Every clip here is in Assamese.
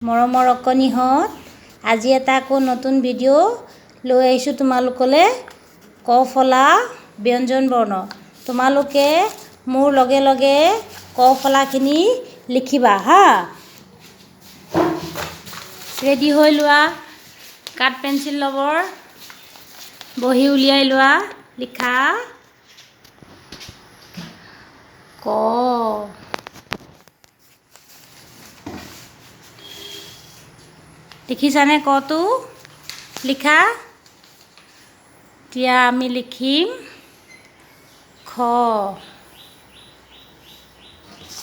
মৰমৰ অকণিহঁত, আজি এটা আকৌ নতুন ভিডিঅ' লৈ আহিছোঁ তোমালোকলৈ। ক ফলা ব্যঞ্জন বৰ্ণ। তোমালোকে মোৰ লগে লগে ক ফলাখিনি লিখিবা। হা, ৰেডি হৈ লোৱা, কাঠ পেঞ্চিল লবৰ বহী উলিয়াই লোৱা। লিখা ক। দেখিছানে কটো লিখা? এতিয়া আমি লিখিম খ।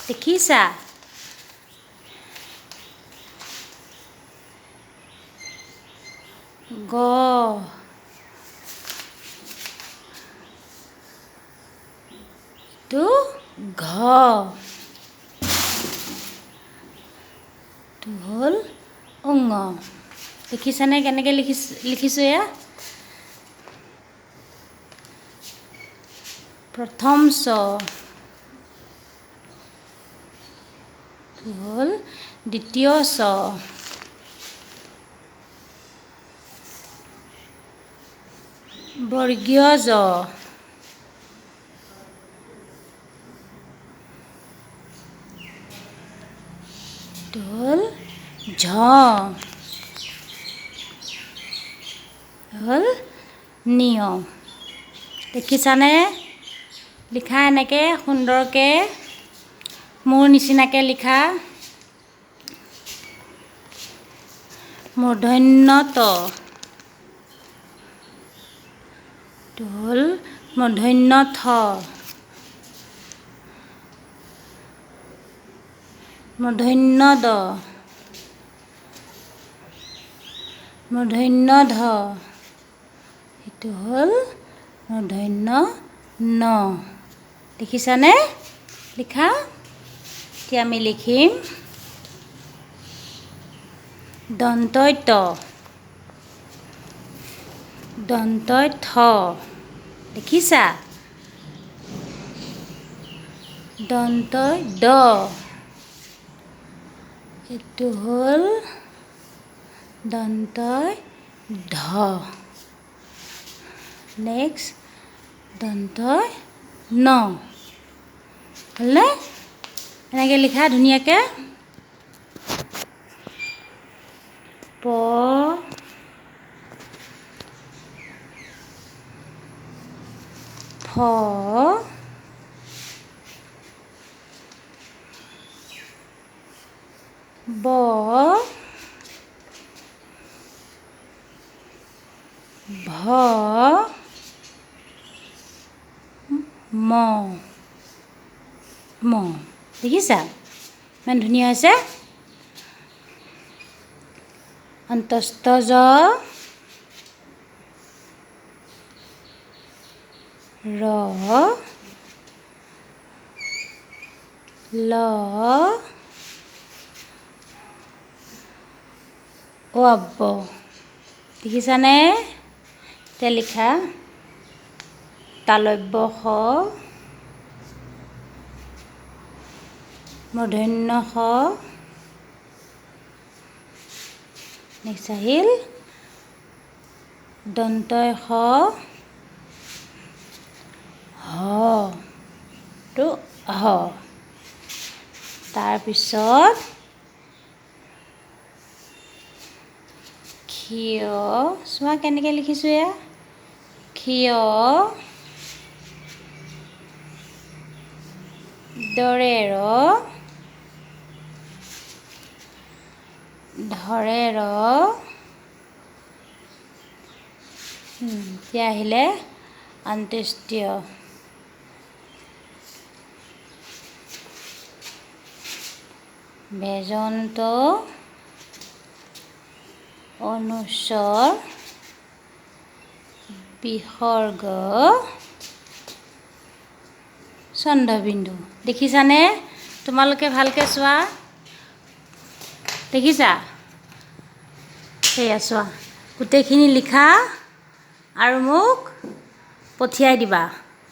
দেখিছা? গ, এইটো ঘ, এইটো হ'ল অঙ। দেখিছানে কেনেকৈ লিখিছোঁ? এয়া প্ৰথম চ, হ'ল দ্বিতীয় চ, বৰ্গীয় জ, হ'ল ঝ, হ'ল নিয়। দেখিছানে লিখা? এনেকৈ সুন্দৰকৈ মোৰ নিচিনাকৈ লিখা। মূৰ্ধন্য ত, হ'ল মূৰ্ধন্য থ, মূৰ্ধন্য দ, মূৰ্ধন্য ধ, এইটো হ'ল মূৰ্ধন্য ন। দেখিছানে লিখা? এতিয়া আমি লিখিম দন্তয় ত, দন্তয় থ। দেখিছা? দন্তয় দ, এইটো হ'ল দন্তয় ধ। নেক্সট দন্তয় ন। হ'লনে? এনেকৈ লিখা ধুনীয়াকৈ। প, ফ, ব, ভ, ম, ম। দেখিছা ইমান ধুনীয়া হৈছে? অন্তস্থ জ, ৰ, ল, অ আব্ব। দেখিছানে? এতিয়া লিখা তালব্য স, মূৰ্ধন্য স। নেক্সট আহিল দন্তয় স, হ, টো হ। তাৰপিছত ক্ষীয়। চোৱা কেনেকৈ লিখিছোঁ এয়া। ক্ষীয় দৰে ৰ, ধৰে ৰ। এতিয়া আহিলে অন্ত্যেষ্টিয়। বেজন্ত অনুস্বৰ বিসৰ্গ চন্দ্ৰবিন্দু। দেখিছানে? তোমালোকে ভালকৈ চোৱা। দেখিছা? সেয়া চোৱা, গোটেইখিনি লিখা আৰু মোক পঠিয়াই দিবা।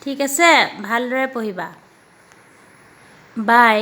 ঠিক আছে? ভালদৰে পঢ়িবা। বাই।